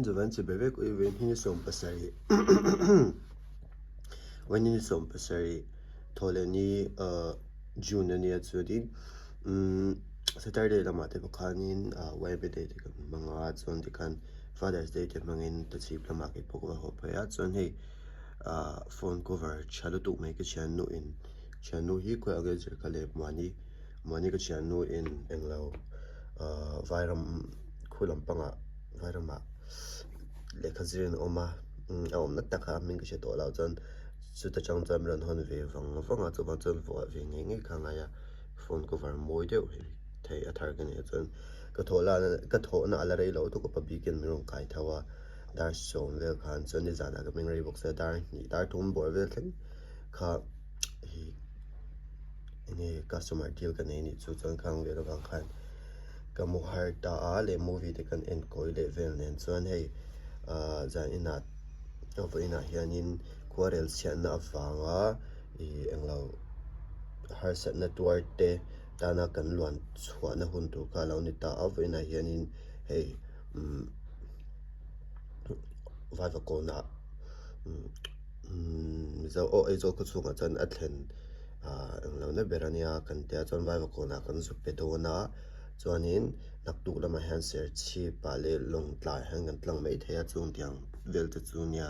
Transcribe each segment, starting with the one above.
chuan chibai vek ui vawiin hi ni 17 vawiin hi ni 17 thaw leh ni ahh June a nia chuanin umm Saturday lamah te pawh khanin ah YB day te kan hmang a chuan tikhan Father's Day te hmangin tachhip lamah kei pawh ka va haw phei a chuan hei ah phone cover tha lutuk mai ka thiannu in thiannu hi khawiah nge zir ka leh mahni mahni ka thiannu in englo ahh vairam khu lampangah vairamah lehkha zirin a awm a a awmna takah a hming ka hre tawh loh chuan chuta tang chuan min rawn hawn ve vang vang a chuvang chuan vuah ve ngei ngei kha a ngai a phone cover mawi deuh thei a thar ka nei a chuan ka thawh lah ka thawhna a la rei loh tawk a pa bikin min rawn kai tho a dar sawm vel khan chuan nizanah ka meng rei bawk sia dar hnih dar thum bawr vel thleng kha hi enge customer deal ka nei anih chu chuan khang vel avang khan ka mu har ta a leh movie te kan en kawi leh vel nen chuan hei ahh zan inah a vawiinah hianin khuarel chhiatna avanga ih englo harsatna tuar te tana kan luan chhuahna hun tur kha a lo ni ta a vawiinah hianin hei umm vaivakawnah umm Mizo aw Aizawl khaw chhungah chuan a thlen ah englo na ber ania kan tia chuan vaivakawnah kan zuk pe dawn a chuanin naktuk lamah hian serchhip ah leh lawngtlai ah hian kan tlang mai thei a chung tiang vel te chu nia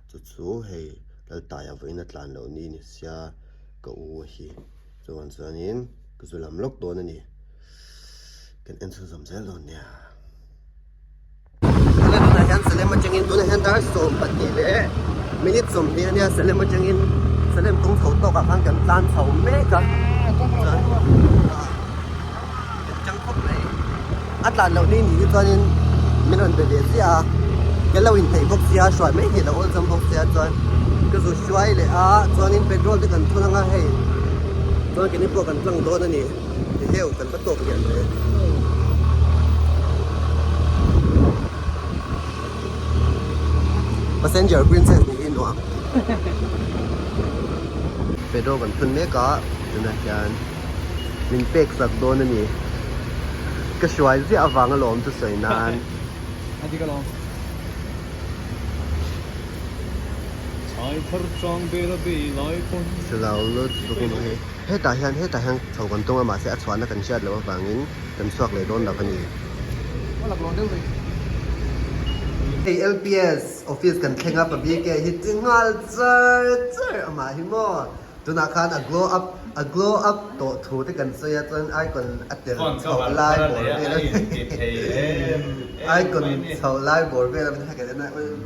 chu chu hei Laltaia vawiin a tlan loh ni ni sia ka u hi chuan chuanin ka zu lam lawk dawn a ni kan en chhunzawm zel dawn nia. Tuna tunah hian Salem atangin tunah hian dar 12 leh minute 20 ania Salem atangin Salem kawng chho tawkah khan kan tlan chho mek a chuan kan chang khawp mai a tlan loh ni ni hi chuanin min rawn be ve ziah a ka lo intheih bawk sia hruai mai hi a lo awlsam bawk sia chuan ka zu hruai leh a chuanin petrol te kan thun anga hei chuan keini pawh kan tlang dawn a ni. Heu kan va tawk lian ve. Passenger princess nih hi nuam. Petrol kan phun mek a tunah hian min pek sak dawn a ni. Ka hruai ziah avang alawm chu sawi nan. A dik alawm. Chilo lut bawk in hei. Hetah hian hetah hian chho kan tum a mahse a chhuahna kan hriat loh avangin kan chhuak leh dawn lo a ni. Hei LPS office kan thleng a pabk hi chi nghal char char amah hi maw tunah khan a glow up a glow up tawh thu te kan sawi a chuan icon a tel chhoh lai bawr vel a icon chhoh lai bawr vel a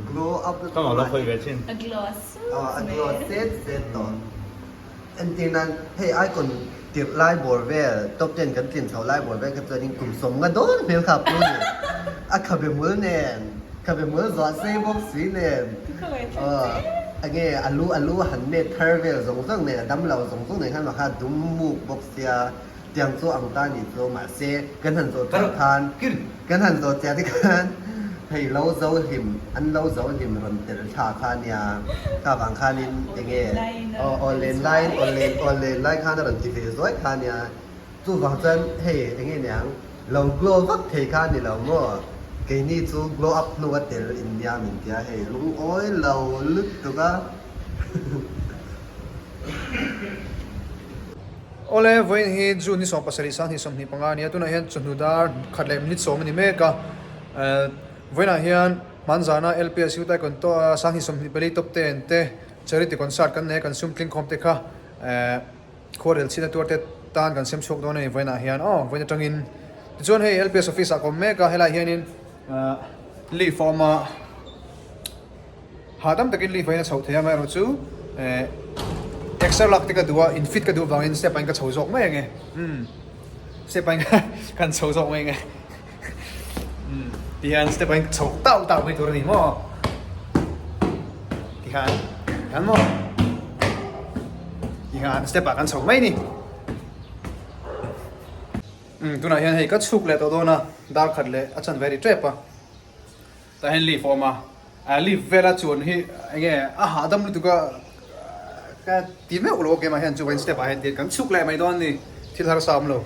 glow up a glow set set tawh. Entir nan, hei icon tirh lai bawr vel, top ten kan tlin chho lai bawr vel kha chuanin kum sawm nga dawn hmel kha a pu ni. A khabe mul nen, khabe mul zuah sei bawk si nen, aw enge a lu a lu a han met thar vel zawng zawng nen, a dam lo zawng zawng nen khan mah kha a dum muk bawk sia, tiang chu ang ta ni chu mahse kan han zawh chiah khan, kan han zawh chiah te khan hei lo zo hlim an lo zo hlim rawn tel thla kha ania kha vang khanin enge aw aw len laiin aw len aw len lai khan a rawn ti ve zuai kha ania chuvang chuan hei enge niang lo glow vak thei kha a ni lo maw keini chu glow up hnu a tel in nia min tia hei lungawi lo lutuk a. Awle, vawiin hi June ni 17 sang 25 a ni a, tunah hian chawhnu dar khat leh minute sawm a ni mek a. Vawiinah hian hmanzana LPS Youth Icon sang 24 top ten te charity concert kan nei a, kan sum tling khawm te kha khuarel chhina tuar te tan kan sem chhuak dawn a ni vawiinah hian aw vawiin atangin. Tichuan hei LPS office ah ka awm mek a, helaiah hianin leave a awm a. Hahdam takin leave ain a chhoh thei a, amaherawh chu eh exer lak te ka duh a, in fit ka duh avangin step ain ka chho zawk mai ange umm step ain kan chho zawk mai ange umm tihian step ain chho tau tau mai tur a ni maw tihian tihian maw tihian step ah kan chho mai a ni umm tunah hian hei ka chhuk leh tawh dawn a dar khat leh a chanve ri tep a. Tah hian leaf a awm a, a leaf vela chuan hi enge a hahdam lutuk a ka ti meuh lo a keimah hian chuan step ah hian tian kan chhuk leh mai dawn a ni thil harsa awm lo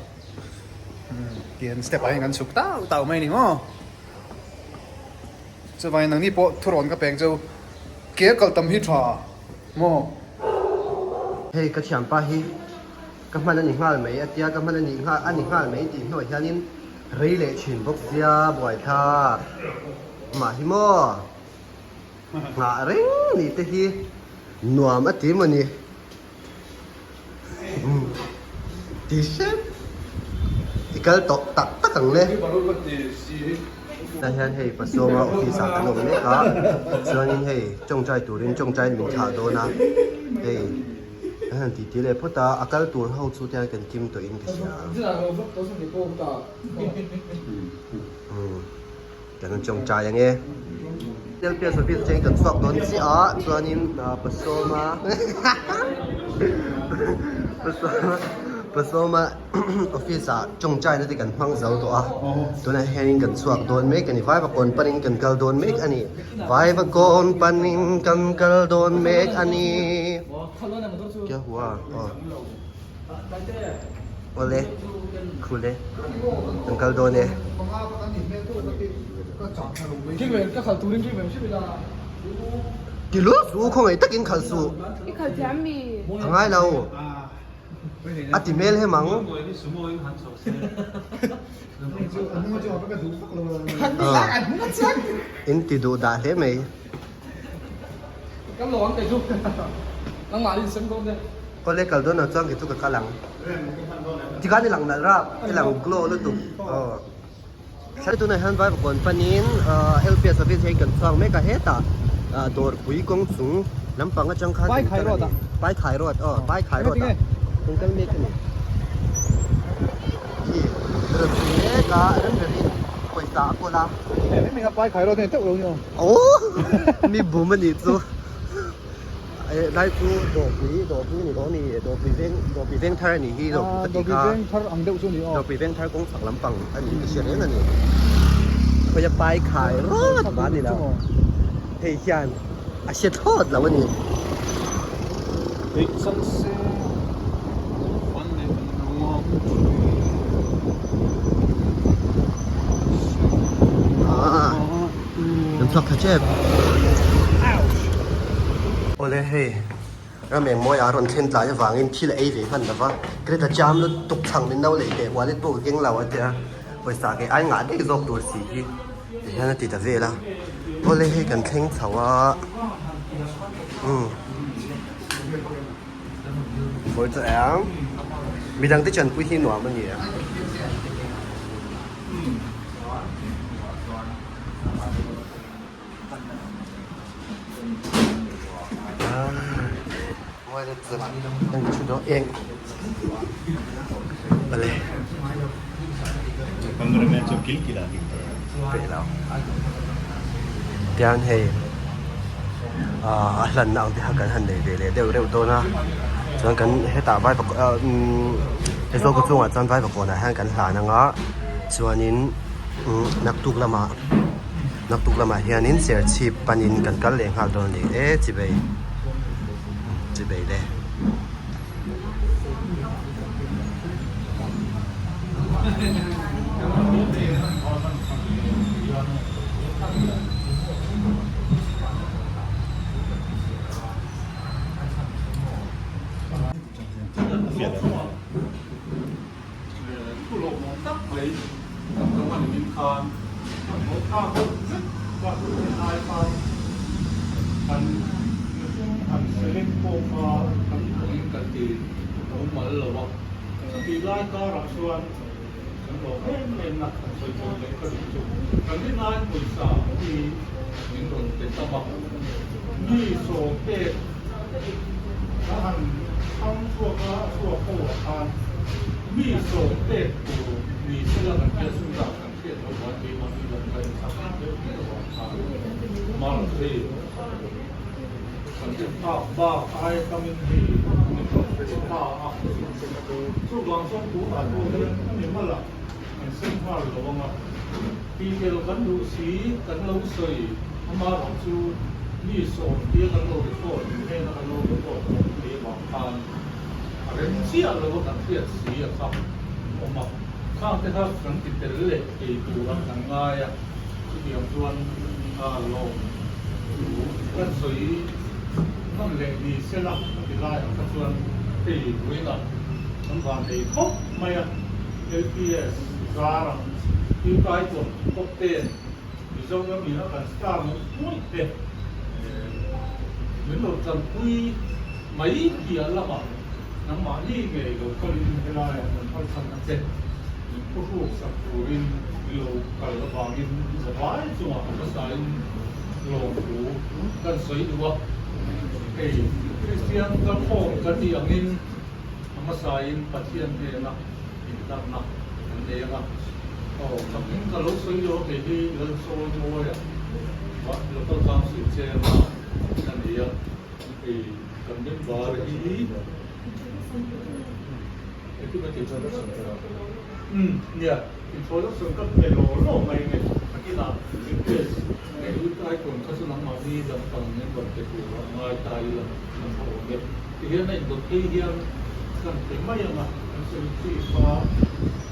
tian step ah hian kan chhuk tau tau mai a ni maw. Chuvangin nangni pawh thurawn ka peng cheu ke a kal tam hi tha maw? Hei ka thianpa hi ka hman a ni nghal mai a tia, ka hman a nih nghal a ni nghal mai tih hnuah hianin rei leh thin bawk sia buaithlak mah hi maw nghah reng nih te hi nuam a ti maw ni. Ti hrep i kal tawh tak tak ang le. Tah hian hei Pasawma office ah kan awm mek a, chuanin hei tawngtai turin tawngtai min thlah dawn a, hei kan han titi leh phawt a, a kal tur ho chu te hian kan kim tawhin ka hria. Kan rawn tawngtai ang e. LPS office atangin kan chhuak dawn chiah a, chuanin Pasawma Pasawma office ah tawngtaina te kan hmang zo tawh a, tunah hianin kan chhuak dawn mek a ni. Vaivakawn panin kan kal dawn mek a ni. Vaivakawn panin kan kal dawn mek a ni. Kya hua? Aw. Awle, khul e, kan kal dawn e. Ti lu su khawngaih takin khalh suh. A ngai lo. A ti hmel hem ang. In ti duh dah hle mai. Kawle kal dawn ah chuan kei chu ka kal ang. Tikhan i lang nalh rap, i lang glow lutuk. Aw. Thlalai tunah hian Vaivakawn panin LPS office hi kan chhuak mek a hetah dawrpui kawng chung lampang atang khan kan kal a ni. Paikhai road aw Paikhai road ah kan kal mek a ni. Khi rawn chhui mek a rem berin pawisa a kawl a. Aw mi bum a nih chu. Lai chu dawrpui dawrpui a ni dawn a ni dawrpui veng dawrpui veng thar a nih hi dawrpui ka tih kha dawrpui veng thar ang deuh chu a ni aw dawrpui veng thar kawng chhak lampang a nih ka hria reng a ni khawi a pai khai rawt mah a ni lo hei hian a hre thlawt lo a ni. Kan chhuak tha tep. Awle hei ram eng mawi a rawn thlen tlai avangin thil a ei ve hman lova Greta jam lutuk chhang min lo lei teh wallet pawh ka keng lo a tia pawisa kei ai ngah daih zawk tur si hi ti hian a ti ta vel a awle hei kan thleng chho a umm Kawr chu eng midang te chanpui hi nuam a ni a. Tian hei a hlanna ang te kha kan han nei ve leh deuh reuh dawn a chuan kan hetah vai Aizawl khaw chungah chuan Vaivakawnah hian kan hlan anga chuanin naktuk lamah naktuk lamah hianin serchhip panin kan kal leh nghal dawn a ni e chibei chibei le. Thu lawmawm tak mai kan ram a ni min khan a hnawh thlak deuh zet kha hun lai khan kan mihring han select pawh kha kan duhin kan ti mumal lo a, chutih lai karah chuan kan lawm em em na kan sawi tawn leh ka duh chu kan rinaiin pawisa hi min rawn pe tam a, mi sawm pek Ka han thang chhuak a, a chhuak ho ah khan mi sawm pek tur ni sela kan hriat sum dan kan hriat loh vang keimahni lam ka insak deuh hle avang khan March hi kan en phak bak ai tamin hei min rawn pe ta a, chuvang chuan tunah pawh hian a ni mal a, kan sem nghal lo ang a, tihtel kan duh si kan lo sawi amaherawh chu mi sawm tia kan lo record hnena kan lo record tawh mai avang khan a rem chiah lo a kan hriat si a kha awm a, khang te kha kan ti tel leh thei tur a kan ngai a. Chutiang chuan lawm thu kan sawi nawn leh ni sela a ti laiah kha chuan hei vawiinah kan van nei khawp mai a, LPS zara Tirkai tawn kawp ten Mizoram in a kan star mawlh mawlh te min lo tanpui mai piah lamah nangmahni ngei lo kalin helaiah kan harsatna che min phuhruk sak turin i lo kal avangin zavai chungah hmasain lawmthu kan sawi duh a. Hei Kristian kalkhawm kan nih angin a hmasain Pathian hnena inhlanna kan nei ang a. Aw, ka hming ka lo sawi lo a, kei hi Lalsawimawia Local Council Chairman ka ni a. Hei kan member hi Umm nia, introduction ka pe law law mai nge takinah request leh icon kha chu nangmahni lampang in rawn pe tur a ngai ta ila kan hre awm e. Tihian a indawt phei hian kan pe mai ang a, kan secretary kha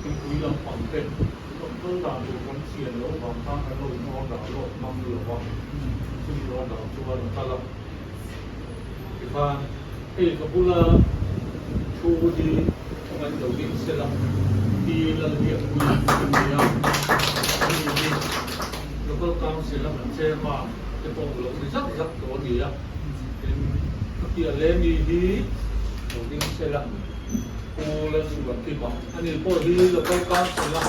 mipui lampang te rawn kal dan tur kan chian loh vang khan kan lo in order lawk hmang lo a, chumi order chuan a kal a. Tikhan hei ka bula thu hi ka ngaih lo ding sela Pi Lalbiakpui a ni a, ani hi Local Council a kan chairman te pawh lo ni zak zak tawh a ni a, tin ka piah leh mi hi lo ding sela Pu Lalsuankima ani pawh hi Local Council a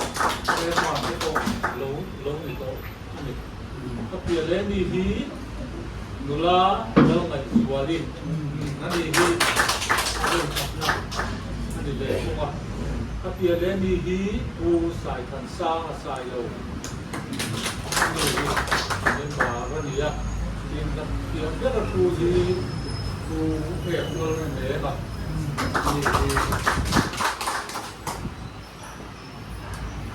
chairman te pawh lo lo ni tawh a ni. Ka piah leh mi hi nula lo ngaihzuali a ni hi a rinchhakna a ni ve thung a. Ka piah leh mi hi Pu Saithansanga Sailo a ni hi member a ni a. Tin, ka piah ber a thu hi Pu Heklalremema a ni hi.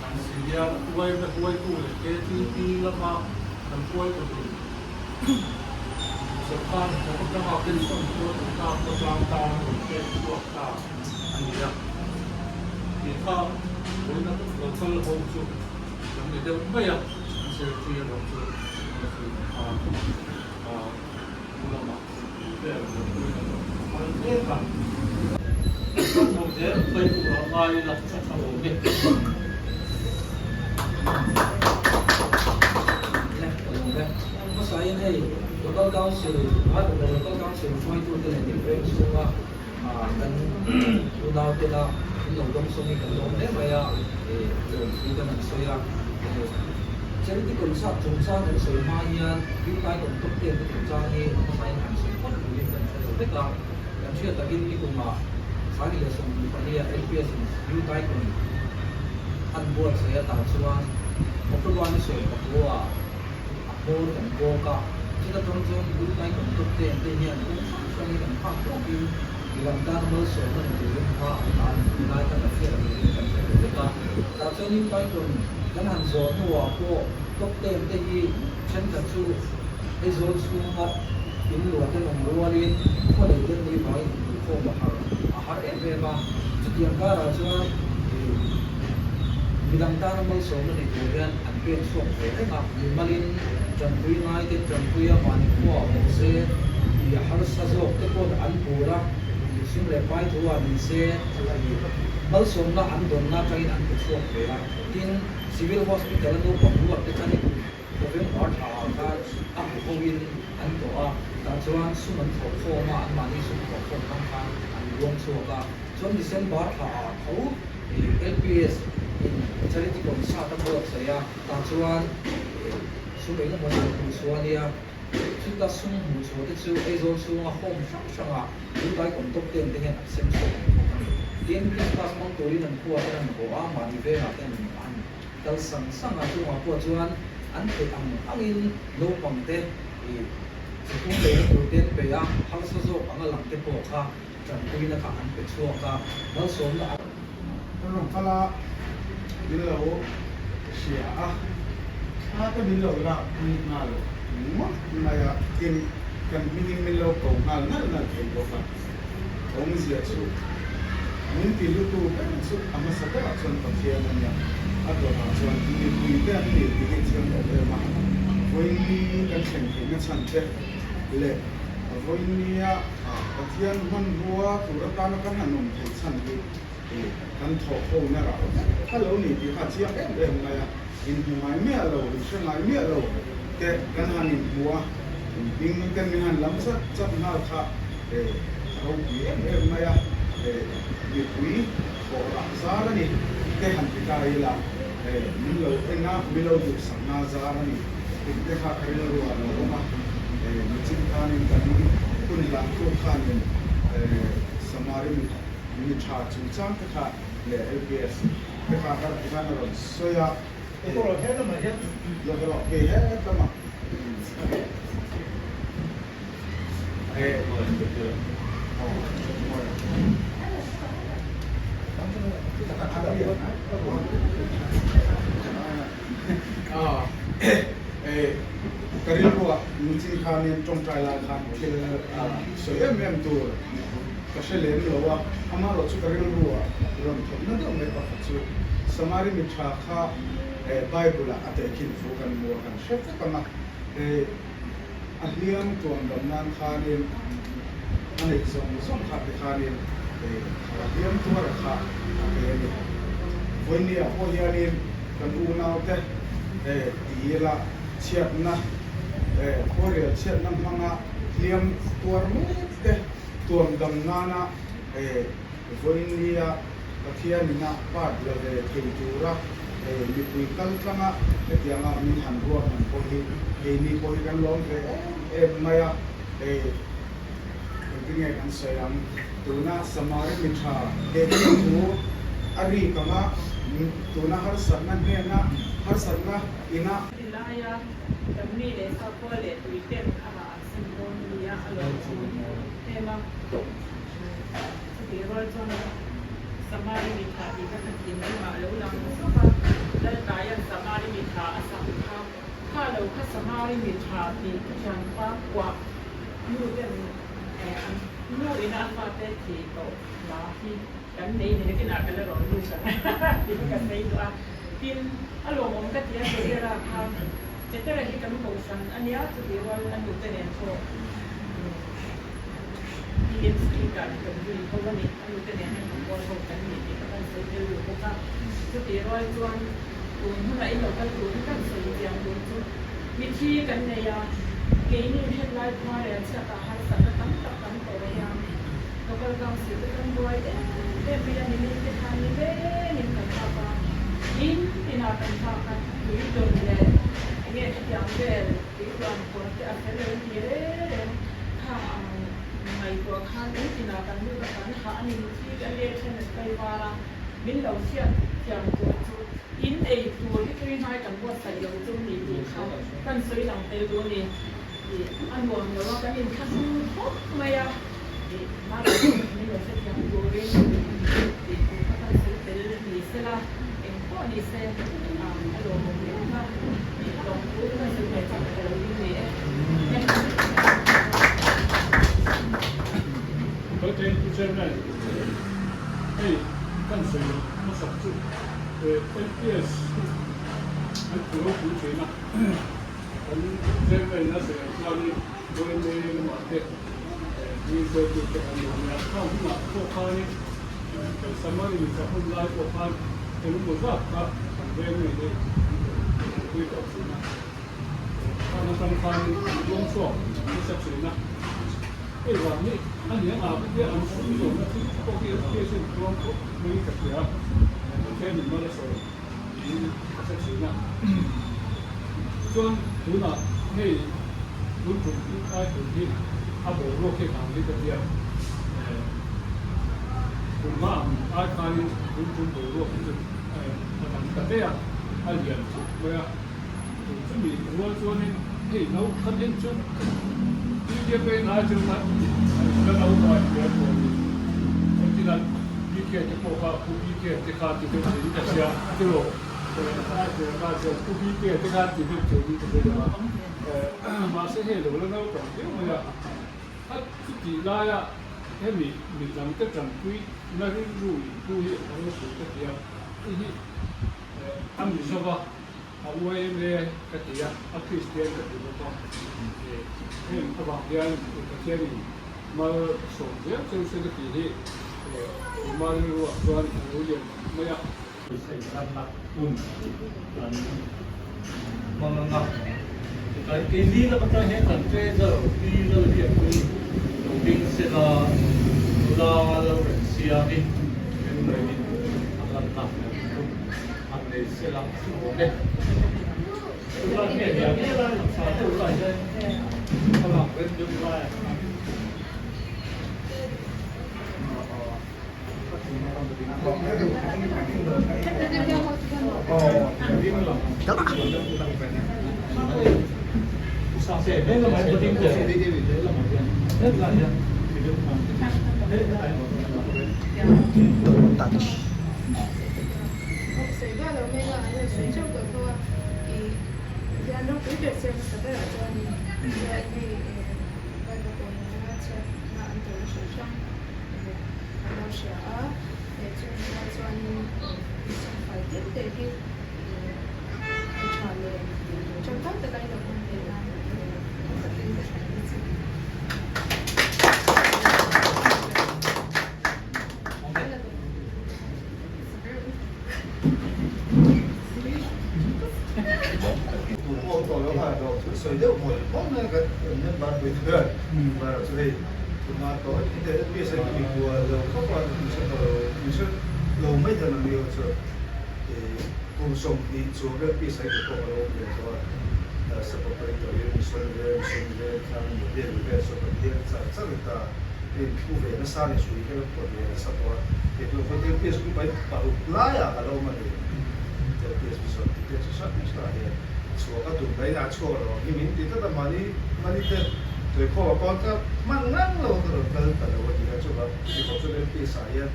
Kan senior uaina hruaitu leh KTP lama kan hruaitu hlun sorkar hnathawk atanga pension hruaitu tan khawtlang tan a rawn pek chhuak ta a ni a. Tih kha vawiina lo kal ho chu kan ni deuh mai a, an secretary erawh chu an la khan pu lamah vel buaipui a lo kal mek a. Kan hmu zel mai tur a ngai ila a tha awm e. Le ka lawm e. Hmasain hei Local Council, Bharat Local Council hruaitute leh New Veng chhunga kan unautena in lo dawngsawm hi kan lawm hle mai a, lawmthu kan han sawi a. Charity concert chungchang kan sawi hma hian Youth Icon Top Ten te chungchang hi hmasain han sawi phawt turin kan hre lo vek a. Kan hriat takin nikumah 2024 ah LPS in Youth Icon an buatsaih atah chuan October ni 14 ah a hmawr kan bawk a, chuta tang chuan Youth Icon Top Ten te hian kawng hrang hrangin an phak tawkin milam tana malsawmna ni turin hma an la a ni tih lai kha kan hriat turin kan hre ve vek a. Tah chuan Youth Icon kan han zawh hnuah pawh Top Ten te hi thenkhat chu Aizawl chhunga in luah ten awm rualin khaw lei ten ni vangin inhmuhkhawm a har a har em em a. Chutiang karah chuan ih midang tana malsawmna nei tur hian an pen chhuak ve reng a, mimalin tanpui ngai ten tanpui a mahni khuaah awm se tih a harsa zawk te paw'n an bur a, ih sum leh pai thu ah ni se ih malsawmna an dawnna atangin an pe chhuak ve a. Tin, Civil Hospital a naupang ruat te khan i November thla ah khan a hmu ho in an tawh a, tah chuan sum an thawh khawm a, anmahni sum thawh khawm hmang khan an luang chhuak a. Chuan December thla ah tho LPS in charity concert a buatsaih a, tah chuan sum eng emaw zat hmuh chhuah a nia. Chuta sum hmuh chhuah te chu Aizawl chhunga home hrang hranga Tunlai kawm top ten te hian an sem chhuak ang bawk a ni. Tin, Christmas hmang turin an khua ten an haw a, mahni vengah ten an kal sang sang a, chungah pawh chuan an theih ang angin naupang te ih chhung leina tur te an pe a, harsa zawk anga lang te pawh kha tanpuina kha an pe chhuak a, malsawmna an. Kan rawn kal a, min lo hria a, thla te min lo lak pui nghal ngawt mai a, tin kan hmingin min lo ko nghal nalh nalh thei bawk a, awmzia chu min ti lutu ber chu a hmasa berah chuan Pathian a nia. A tawpah chuan mipuite an ni tih hi chiang em em a, vawiinni kan thlen theihna chhan te leh vawiinnia Pathian hmanrua tur atana kan han awm theih chhan hi kan thawh hona rah vek kha lo ni tih kha a chiang em em mai a, inhmu ngai miah lo, inhre ngai miah lo te kan han inhmu a, hming te min han lam chat chat nghal kha a ropui em em mai a, mipui thawh rah zar a ni te han ti ta ila min lo en a, min lo duhsakna zar a ni tih te kha ka rilru ah lo awm a, nichin khanin kan hun hlan tu khanin Samari mi tha chungchang te kha leh LPS te kha ka khan a rawn sawi a. Lo kei het lamah. Ka rilruah nichin khanin tawngtai lai khan thil sawi em em tur ka hre lem lo a, amaherawh chu ka rilruah rawn thawkna deuh mai pakhat chu Samari mi tha kha Bible-ah a tehkhin fu kan hmu a, kan hre vek ang a. A hliam tuam dam nan khanin a neih zawng zawng kha te khanin a hliam tuara kha a pe a ni. Vawinia pawh hianin kan unaute ti ila chhiatna khuarel chhiatna hmanga hliam tuar mek te tuam dam nana Vawinia Pathianina part la ve thei tura mipui kal tlanga hetianga min han ruat ang pawh hi keini pawh hi kan lawm ve em em mai a, engtinge kan sawi ang, tuna Samari mi tha he thil thu a rik anga tuna harsatna hnena harsatna ina. Tilaia kan mi leh sakhua leh tuiten amah an sim dawn nia a lawm em a. Chutih rual chuan Samari mitha tih ka kha thinrim ah lo lang ta sawk a, Laltaia'n Samari mitha a sak kha, kha lo kha Samari mitha tih ka thianpa kuah nu ten an nu ina a fate thih tawh hla hi kan nei ni nakinah ka la rawn lut ang tih kha ka sawi duh a. Tin, a lawmawm ka ti a, Petera kha, Petera hi kan kohhran a nia, chutih rual a nute nen pawh. PMC kah hi kan zui tho a ni, a nute nen hian kan rual ho kan ni tih kha kan sawi tel duh bawk a. Chutih rual chuan tun hunah in lo kal tur hi kan sawi chiang tur chu mithi kan nei a, keini hetlai khua rel chhiatah harsatna tam tak kan tawh hian Local Council te kan buai em em mai a, nimin te khan ni vengin kan thlak a, in tinah kan thlak a, tui dawn leh enge khatiang vel tui duan kawr te a fel reng ti reng reng. Khang ang ngaihtuah khan in tinah kan lut a, kan hah a ni thi a let then an kai var a, min lo hriat thiam tur chu in ei tur hi tui hnai kan buatsaih lo chu ni tih kha kan sawi lang tel duh a ni tih a nuam lo a, kan inthlahrung khawp mai a tih mahse min lo hrethiam turin tih tur kha kan sawi tel ni sela eng pawh ni se a lawmawm em a tih tawng thu kan sawi ve chak ka lo ding ni e. Thank you Chairman. Hei kan sawi hmasak chu LPS hi an thu ropui thin a, kan Chairman a sawi ang chuanin YMA lamah te mi hruaitute an lo nia. Khang hunah pawh khanin kan Samari mi tha hun lai pawh khan engemaw zat kha kan veng ngei hi an pui tawh thin a. Khan atang khanin an tuam chhuak nasa thin a. Hei vang hi a ni ang a ka tia an sum zawmna thil pawh hi LPS in tuam khawp mai ka hria. Pathian in mal a sawi tiin ka hre thin a. Chuan tunah hei tun tum ai tum hi a boruak hi vang hi ka tia kum hma ang ai khanin tun tum boruak hi chu a dang ta daih a, a lian khawp mai a. Chumi rual chuanin hei no khat en chu PK pain ai chu kha la no mai hle pawh ni. Engtin an PK te pawh kha Pu PK te kha ti deuh thei in ka hria tiraw ai hria kha chuan Pu PK te kha ti deuh thei in ka hre deuh a. Mahse hei lo la naupang viau mai a, a chutih laia hemi midang te tanpui na rilru in pu hi a ropui ka ti a, hei hi. Mizo a, a yma ka ti a, a Kristian ka ti bawk a. Heng avang hian Pathianin malsawm zel cheu se ka tih hi keimah rilruah chuan a lo lian khawp mai a. Saihlanna hun kan hmang ang a, titlai keini lam atang hian kan treasure pi Lalbiakpui lo ding sela nula Lalremsiami member-in a lanna hun han nei sela a awm e. Tunlai nge nia nge lai langsar deuh lai hian thlalak rem deuh lai a khan. Kan lo hria a, he chung rual chuanin insawmfai tir te hi a tha leh tangkai taka in lo awm ve nan tam takin ka hrilh na che. Tun pawh tawh lo kha dawh thil sawi deuh mawlh mawlh mai kan member pui te hian bara chu hei tuna tawh i te PSI hi mikhual lo khawp a min hre tawh lo min hre lo mai dan ang io chu kum 20 chuang vel PSI te pawh ka lo awm ve tawh a sub operator in mission vel mission vel thlang model vel saw kan hian char char ta hei thu ve nasa ni hrui hian ka ve nasa tawh a kei pawh hotel PS kum paruk laiah ka lo awm a ni hotel PS resort tih te chu hrang hrang hian Chhuak a tum mai a chhuak lo ang hi min ti tlat a, mahni mahni te tuikhawm a pawn ka hman ngang lo a ka rawn kal ta lo a ti a, chuvang chuti khawp chuan LPS ah hian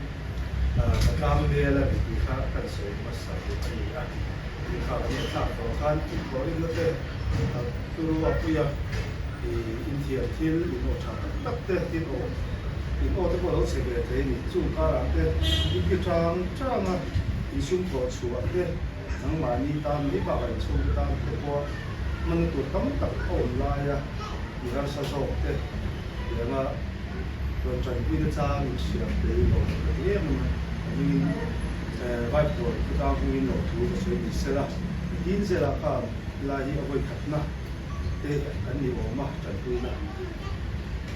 ka tlang vel a ni tih kha kan sawi hmasa duh a ni a, tih kha kan inthlak vang khan inkhawh in te turu a pui a, inthiam thil in aw tha tak tak te tin aw in aw te pawh a lo che ve thei a ni, chung karah te inti tang tang a insum thawh chhuah te. Nangmahni tan mai bakah inchhungte tan te pawh hmanna tur tam tak a awm laia mi harsa zawk te tianga rawn tanpuina chang inhriat te hi lo ka ti em em a. Ka hmingin Vaiphawi khawtlang hmingin lo thu ka sawi ni sela, tin zelah kha lai hi a vawi khatna te kan ni awm a tanpuina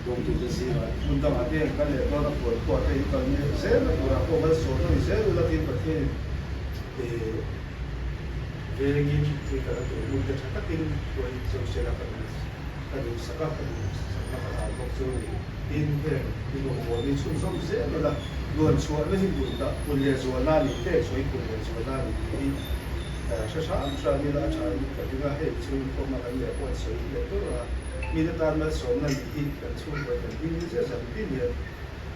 dawngtute zingah hmun dangah te kan leh dawn a khawi khuah te hi kal mek zel a turah pawh malsawmna ni zel ula tin Pathianin Vengin thil kan a tur hmun te tha takin hruai Josela ka duh ka duhsak a, ka duhsakna ka hlau bawk chu ni. Tin, heng inawhbawl hi chhunzawm zel ula, luan chhuahna hi hmun dah pun leh zualna a nih te, sawi pun leh zualna a nih tih hi hre hram hram ila a tha in ka ring a, hei chhungkhawma kan leh pawh an sawi leh dur a, mite tan malsawmna nih hi kan chhungkaw kan hming zet zan tin hian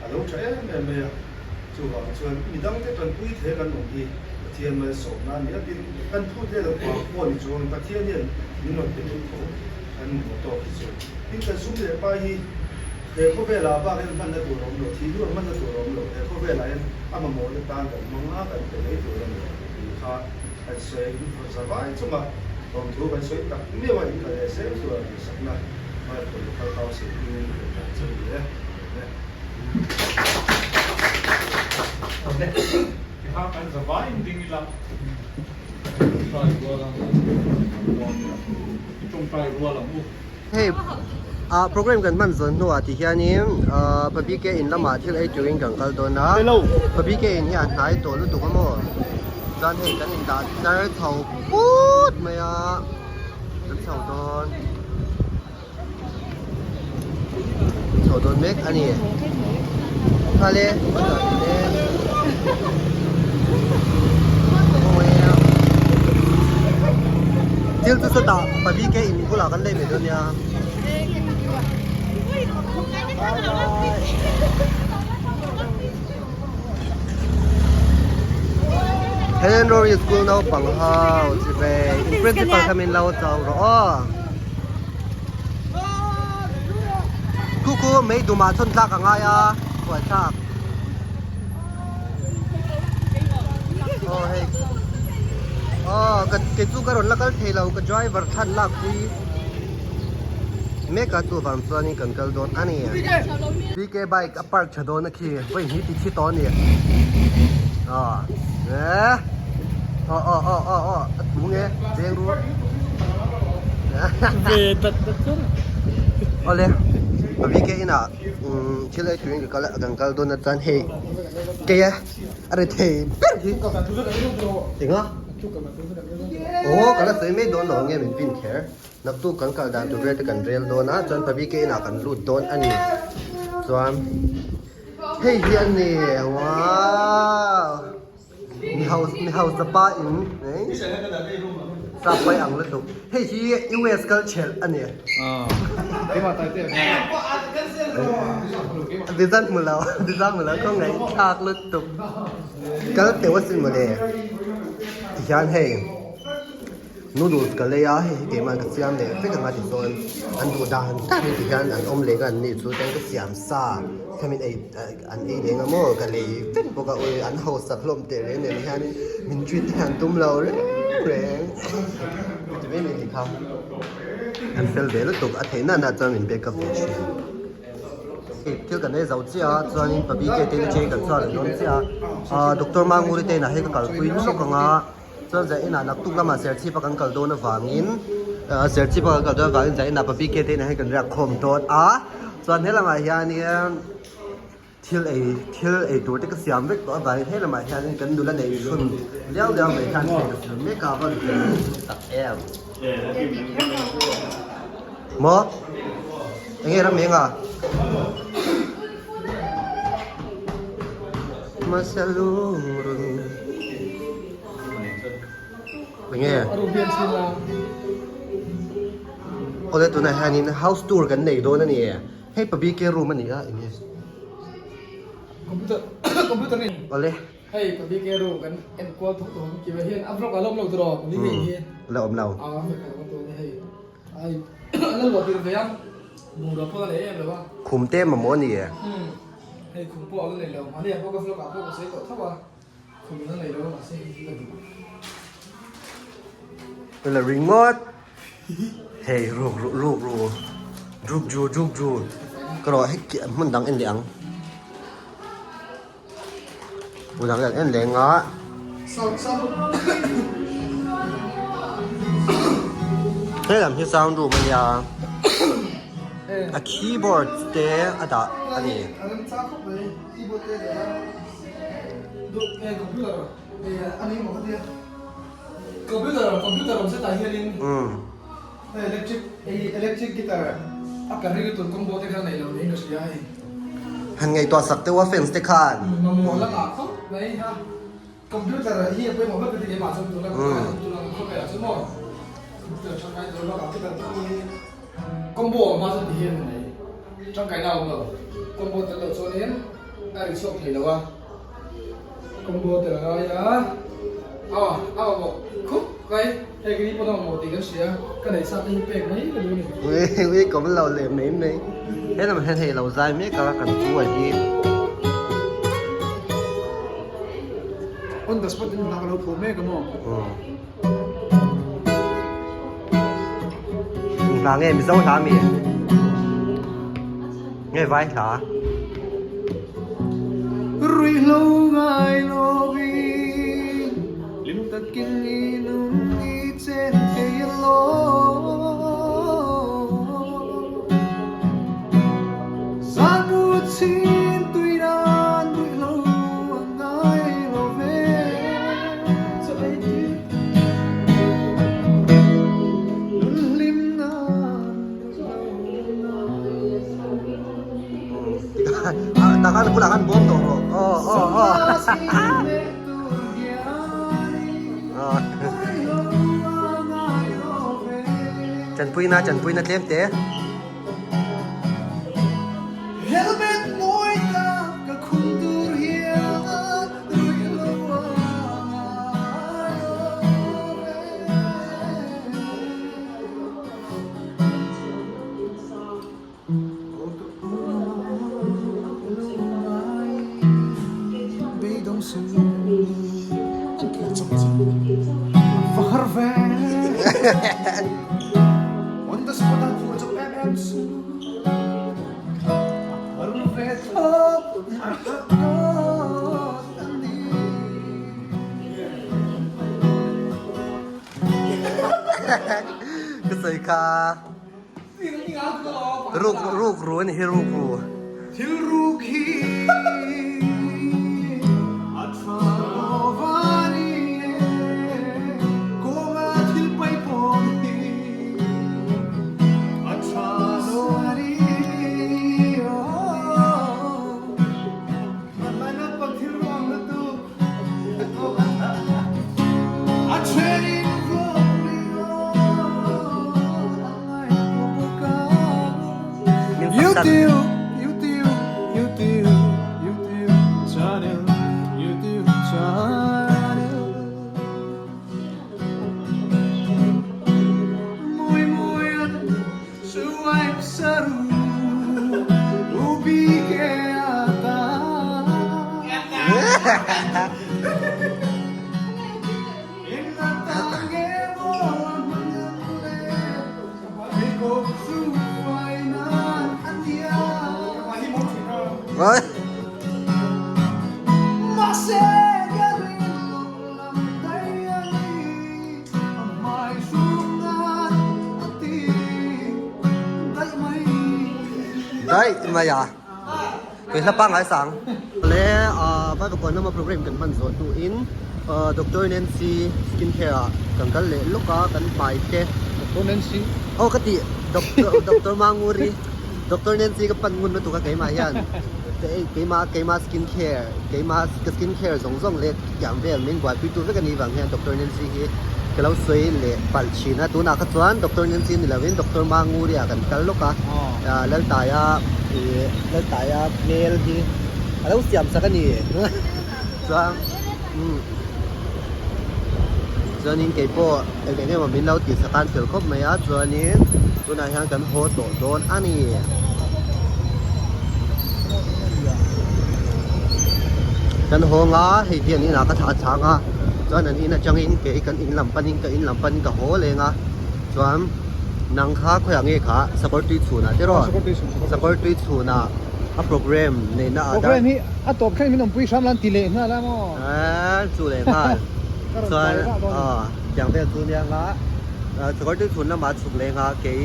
A lo tha em em mai a, chuvang chuan midangte tanpui thei kan awm hi Pathian malsawmna a ni a, tin kan phut leh lo pang pawh ni chuang Pathian hian min rawn pe duh tho kan mamawh tawk hi chu. Tin kan sum leh pai hi he khawvelah bak hian hmanna tur a awm lo, thih hnuah hmanna tur a awm lo, he khawvelah hian a mamawhna tan kan hmang a, kan pe mai tur a ni tih kha kan sawi in za vai chunga lawmthu kan sawi tak meuh a, inkal leh zel tura duhsakna Bible Local Council hmingin kan hlan che ni e. Hei ah program kan hman zawn hnuah ti hianin ah Pabike in lamah thil ei turin kan kal dawn a Pabike in hi a hnai tawh lutuk a maw chuan hei kan indah tlar chho put mai a kan chho dawn. Chho dawn mek a ni. Khale Thil chu sawtah pali ke in bulah kan lei mai dawn nia. Helen Rory School naupang ho chi ve in principal kha min lo chau rawh aw. Khu khu mei dumah chhawn tlak a ngai a buai thlak. Aw hei aw. Ka kei chu ka rawn la kal thei lo ka driver thlan lak pui mek a chuvang chuanin kan kal dawn a ni. BK bike a park tha dawn a khi vawi hnih ti thi tawh a ni. Aw eh aw aw aw aw aw a thu nge veng ru. Ve dat dat chuan. Awle BK inah thil ei turin ka kal a kan kal dawn a chuan hei keia A ri thei ber hi enga aw ka la sawi mai dawn lo nge min pin kher naktuk kan kal dan tur vel te kan rel dawn a chuan pabike inah kan lut dawn a ni chuan hei hi a ni wow mi hausa mi hausa pa in sap pai ang lutuk hei hi US kal chhelh a ni. Visa hmu lo visa hmu lo khaw ngaihthlak lutuk kal teuh asin mawle tihian hei noodles ka lei a hei hi keimah ka siam leh vek anga tichuan an duh dan tak in tihian an awm leh an ni chu chuan ka siam sa hemi ei an ei leng a maw ka lei vek bawk a ui an hausak hlawm teh reng nen hianin min treat te hian tum lo reng reng ti mai mai ti kha. An fel ve lutuk a theih nana chuan min backup ve thin. Hei thil kan ei zo chiah a chuanin pa BK te chei kan chhuak leh dawn chiah a ah Doctor Manguri te inah hei ka kalpui lawk ang a chuan zah inah naktuk lamah Serchhip a kan kal dawn avangin ah Serchhip a kan kal dawn avangin zah inah pa BK te inah hei kan riak khawm dawn a chuan helamah hianin Thil ei thil ei tur te ka siam vek tawh avangin he lamah hianin kan nula nei chhun liau liau mai hian thei ka siam mek a va tak em. Maw? Enge ram eng a? Masalurun. Enge? Awle tunah hianin house tour kan nei dawn a ni. Hei pa BK room a ni a enge Computer computer ni Awle Hei pa BK room kan en kual thawk tawh ang kima hian a vlog a la awm lo tiraw ni ngei hi la awm lo a vlog a awm tawh ni hei ai a la luah tir ve a bungrua pawh a nei em lo a Khum te mamawh a ni e Hei khum pawh a la nei lo mahni ah pawh ka vlog ah pawh ka sawi tawh tho a khum la nei lo a mahse hei hi ka duh La ringawt. Hei ruk ruk ruk ru druk ju druk ju ka rawh hei hmun dang en leh ang hmun dang en leh ang a helam hi sound room a nia a keyboard te a dah a ni. Computer computer awm zetah hianin hei electric hei electric guitar a ka ring lutuk combo te kha nei lo niin ka hria hei. Han ngaihtuah sak deuh a fans te khan. Mamawh lamah khawp mai ha computer hi a pawimawh ber ka ti keimah chuan tuna tuna khawvelah chu maw computer tangkai tur bakah guitar te hi combo awm hma chuan ti hian a nei tangkaina a awm lo combo tel loh chuanin a ri chhuak thei lo a. Combo tel a ngai a, a a mamawh khup mai, hei ka ni pawn a mamawh tih kan hria, ka neih sa te hi pek mai ka duh a ni. Ui ui ka awm lo leh mai mai, he lam hian hei lo zai mek a kan pu a hi. On the spot in hna ka lo phuah mek a maw? Hla nge Mizo hla mi? Nge vai hla? Ruihhlo ngai lovin hlim takin i nun i chen thei lo. Zan bu chin tui nan ruihhlo a ngai lo ve. Takhan bulah khan bawm tawh rawh. Aw aw aw. Chanpuina chanpuina tlem te. Helmet mawi tak ka khum tur hian ruih lo a ngai lo ve. Aw ka u lo ngai beidawng suh. An phur chawp chawp. Va har ve. On the spot a phuah chawp em em chu a ru ve thlawt thlawt a ni. Ka sawi kha ruk ruk ru a ni hi ruk ru. Thil ruk hi a tha lo va ni e, kawnga thil pai pawh hi a tha lo a ni aw. Hmanlai naupang thil ruang lutuk a then in vlog ni aw a ngaihtuah bawk a. YouTube YouTube YouTube YouTube channel YouTube channel Mawi mawi an swipe saru ubi ke ata. Daih mai a kei hla pangngai sang le vai pakua lama program kan hman zawh hnuin Doctor Nancy skin care ah kan kal leh lawk a kan hmai te Doctor Nancy aw ka tih Doctor Doctor Manguri Doctor Nancy ka pan ngun lutuk a keimah hian keimah keimah skin care keimah ka skin care zawng zawng leh tiang vel min buaipui tur vek a nih vang hian Doctor Nancy hi ka lo sawi leh palh thin a tunah kha chuan Doctor Nancy ni lovin Doctor Manguri ah kan kal lawk a Laltaia ih Laltaia hmel hi a lo siam sak a ni chuan umm chuanin keipawh eng eng emaw min lo tih sak a an fel khawp mai a chuanin tunah hian kan haw tawh dawn a ni. Kan haw nga hei hian inah ka thlah chang a chuan an in atangin kei kan in lam panin ka in lam panin ka haw leng a chuan nang kha khawiah nge kha sakawr tui chhunah te rawh sakawr tui chhunah a program neihna ah program hi a tawp thleng min awmpui hram lan ti leh nghal a maw eee chu leh nghal chuan tiang vel chu nia nga sakawr tui chhun lamah chhuk leng a kei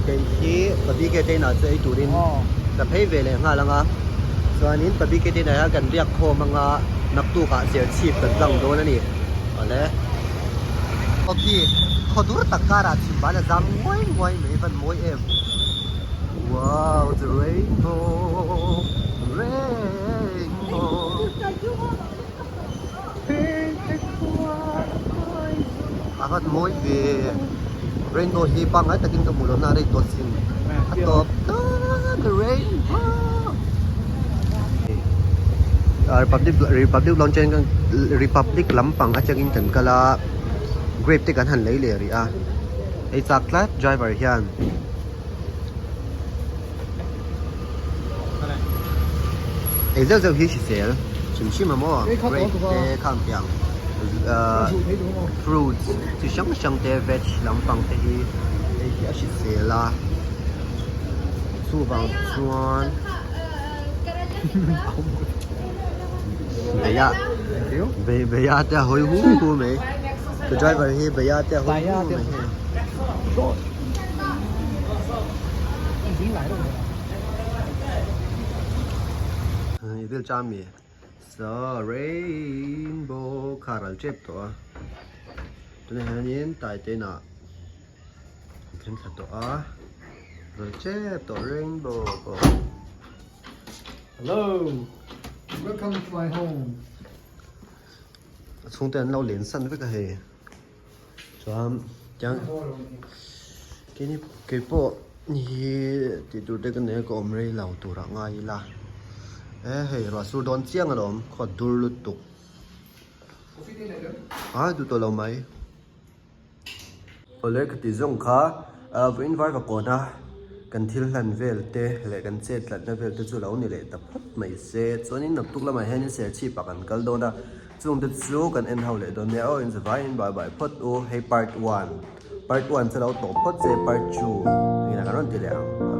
Kei hi Pabike te inah chu ei turin ka phei ve leh nghal ang a, chuanin Pabike te inah hian kan riak khawm ang a, naktukah Serchhip kan tlang dawn a ni. Awle. Awki, khaw dur tak karah chhim ban a zam nguai nguai mai van mawi em. Wow, the rainbow, rainbow. A vat mawi ve rainbow hi pangngai takin ka hmuh lohna a rei tawh sin a tawp tlat rainbow republic republic lawn chen republic lampang atangin kan kal a grape te kan han lei leh rih a ei chak tlat driver hian. Ei zeuh zeuh hi hrisel hrim hrim a maw grape te khang tiang ahh fruits chi hrang hrang te veg lampang te hi hei hi a hrisel a chuvang chuan beia beia te a hawi hu hu mai ka driver hi beia te a hawi hu hu mai hei. Vel cham mi so rainbow kha ral tep tawh a tunah hianin taite inah an thleng thla tawh a ral tep tawh rainbow pawh. Hello welcome to my home. A chhungte an lo len san vek a hei. Chuan tiang keini keipawh hi tih tur te ka nei a ka awm rei lo tur ah ngai ila e hei ruah sur dawn chiang alawm khaw dur lutuk a duh tawh lo mai awle ka ti zawng kha vawiin var ka kawn a kan thil hlan vel te leh kan chet tlatna vel te chu lo ni leh ta phawt mai se chuanin naktuk lamah hianin serchhip ah kan kal dawn a. Chungte chu kan en ho leh dawn nia aw, in zavaiin bye bye phawt u, hei part one. Part 1 chu lo tawp phawt se part 2 engin ah kan rawn ti leh ang.